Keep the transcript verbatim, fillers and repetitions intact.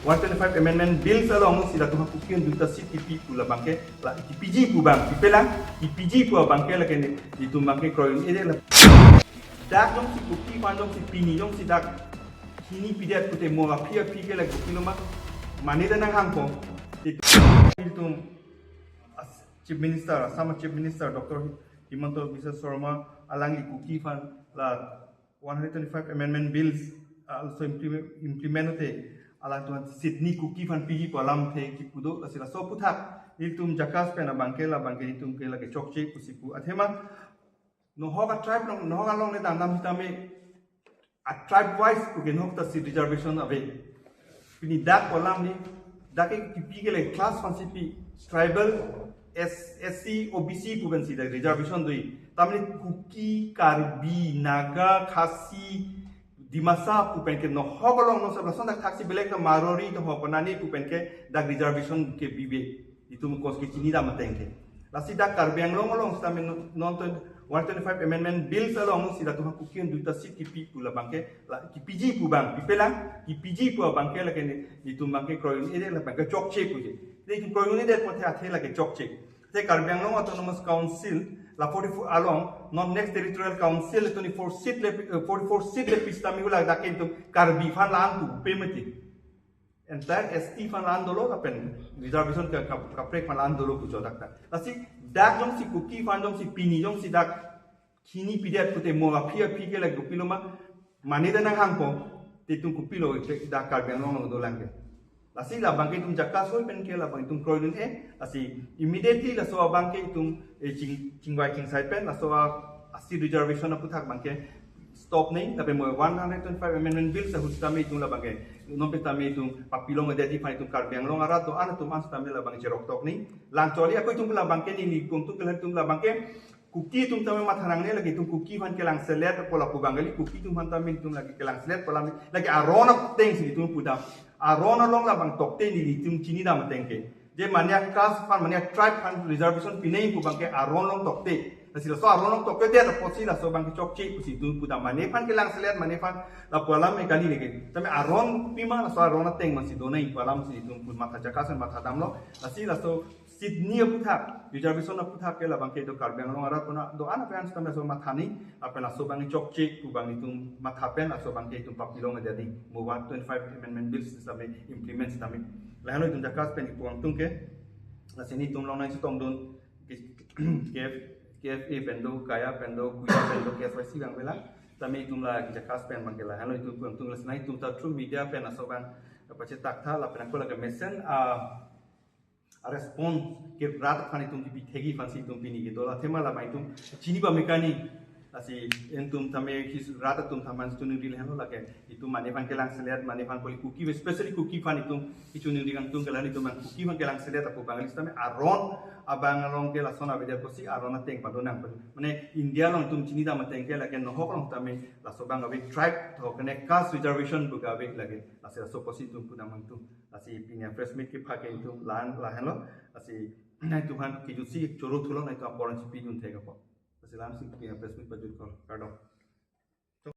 One twenty-five Amendment Bills along si latum ha Kuki an duita seat kipi pu labangke, la kipiji pu abang, pipelang, kipiji pu abangke lake ni, itum abangke kroidun-e la. Dak jongsi Kuki aphan jongsi pini jongsi dak hini pidet pute mo aphi aphi ke lake Kuki loma, mane ta nanghangpo. Itum, itum as Chief Minister, Assam Chief Minister Doctor Himanta Biswa Sarma alangli Kuki aphan la one hundred twenty-five Amendment Bills, uh, also implement, implement te, alangtum seat ni Kuki aphan piji pu alam te kipu do, lasi laso aphuthak ilitum JACAS pen abangke labangke itum ke lake chokche pusi pu. Athema nohok a-tribe along, nohok along ne dam dam sitame a-tribe wise pu ke nohok ta seat reservation ave. Pini dak pu alam ni, dak ke kipi ke lake class aphansi pi, tribal, S, SC, OBC pu pensi dak reservation do-i. Tame Kuki, Karbi, Naga, Khasi, Dimasa pu pen ke nohok along, no sab lason dak thaksi belek na Marwari to ho panani pu pen ke dak reservation ke bibe. Itum kos ke chini dam ateng ke. Lasi dak Karbi Anglong along sitame non, non to one twenty-five Amendment Bills along si latum ha Kuki an duita seat kipi pu labangke, la kipiji pu abang, pipelang, kipiji pu abangke lake ni, itum abangke kroidun-e labangke chokche pu je. Itum kroidun-e pu the athe lake chokche. Te Karbi Anglong Autonomous Council la forty-four along, non next territorial council twenty-four seat le, eh, forty-four seat le pi sitame ula dak ke itum Karbi aphan la-an tu pe mati. Entire ST aphan la-an dolo lapen reservation ka, ka, kaprek aphan la-an dolo pu jo dak ta. Lasi dak jongsi Kuki aphan jongsi pini jongsi dak hini pidet pute mo aphi aphi ke lake Kuki loma, mane ta nanghangpo, te itum kopilo dak Karbi Anglong along dolang ke. Lasi labangke itum JACAS hoi pen ke labang itum kroidun-e, lasi immediately laso abangke itum, eh, ching, chingvai chingsai pen laso a, a-seat reservation aphuthak abangke stop nei, tapi mo one hundred twenty-five Amendment Bills ahut tame itum labangke, non pe tame itum papilong ade di aphan itum Karbi Anglong arat do-an atum an tame labang cherok tok nei. Lang choli ako itum labangke ni, ni kung tuk kelar itum labangke Kuki atum tame matha nangne lake itum Kuki aphan kelangselet pu lapu Bengali Kuki atum aphan tame itum lake kelangselet pu alam lake aron ateng si itum pudam. Aron along labang tokte ni itum chini dam ateng ke. Je mane a-caste aphan, mane a-tribe aphan reservation pinei pu abangke aron along tokte. Lasi laso aron along tokte dia apotsi laso abangke chokche pusi itum pudam, mane aphan kelangselet, mane aphan lapu alam me kali lake. Tame aron pima laso aron ateng masi donei pu alam si itum pun matha JACAS an matha damlo. Lasi laso seat ni aphuthak, reservation aphuthak ke labangke do Karbi Anglong arat puna do-an ape an sitame laso matha nei, ape laso abang chokche pu abang itum matha pen laso abangke itum papilong ade di mo one twenty-five Amendment Bills sitame implement sitame. Lahenlo itum JACAS pen ipu angtung ke, lasi nelitum longnang chetongdun ke, KF, KFA pen do, KAYA pen do, KUYA pen do, KSYC abang bela. Tame itum la JACAS pen abangke lahenlo itum ipu angtung, lasi nelitum ta through media pen laso abang pachetak tha lapen ako lake mesen a, a-response ke rat aphan itum kipi thekji aphansi itum pini kedo, la athema labang itum chini pame kani. Lasi itum tame his rat atum thaman chuningri lahenlo lake itum mane aphan kelangselet, mane aphan koli Kuki, especially Kuki aphan itum kechuningri angtung ke lahenlo itum abang Kuki aphan kelangselet apu Bengali sitame aron abang along ke lason ave dia pusi aron ateng pado nang pen. Mane India along itum chini dam ateng ke lake nohok along tame laso abang ave, tribe to kene caste reservation pu ke ave lake. Lasi laso pusi itum pudam angtung. Lasi pini a-press meet kepha ke itum la-an lahenlo. Lasi nelitum aphan kejutsi choro thulo, nelitum apor an chipidun thek apot. Lasi la-an si pini a-press meet pajut kor. Kardom.